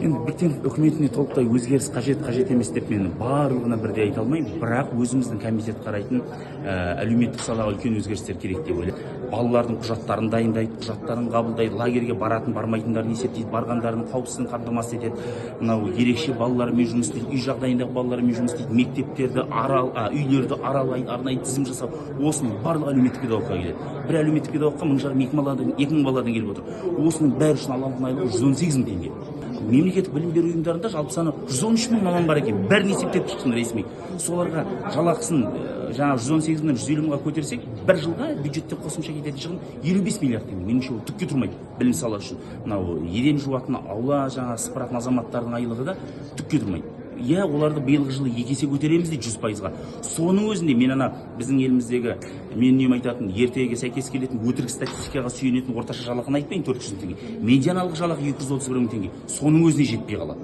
Енді Бектенов үкіметіне толықтай өзгеріс қажет, қажет емес деп мен барлығына бірдей айта алмаймын, бірақ өзіміздің комитет қарайтын әлеуметтік салаға үлкен өзгерістер керек деп ойлаймын. Балалардың құжаттарын дайындайды, құжаттарын қабылдайды, лагерьге баратын, бармайтындарын есептейді, барғандарының қауіпсіздігін қамтамасыз етеді, мынау ерекше балалармен жұмыс істейді, үй жағдайындағы балалармен жұмыс істейді, мектептерді үйлерді аралайды, арнайы тізім жасап, осының барлығы әлеуметтік педагогқа келеді. Бір әлеуметтік педагогқа 1500, 2000 баладан, 2000 баладан келіп отыр. Осының бәрі үшін алатын айлығы 118 000 теңге. Мемлекеттік білім беру ұйымдарында жалпы саны 113 000 маман бар екен, бәрін есептеп шықтым ресми. Соларға жалақысын жаңағы 118 мыңнан 150 мыңға көтерсек, бір жылға бюджеттен қосымша кететін шығын 55 миллиард теңге. Меніңше, ол түкке тұрмайды білім саласы үшін. Мынау еден жуатын, аула жаңағы сыпыратын азаматтардың айлығы да түкке тұрмайды. Иә, оларды биылғы жылы екі есе көтереміз дейді, 100%-ға. Соның өзінде мен ана біздің еліміздегі, мен үнемі айтатын, ертегіге сәйкес келетін өтірік статистикаға сүйенетін орташа жалақыны айтпайын, 400 000 теңге, медианалық жалақы 231 000 теңге, соның өзіне жетпей қалады.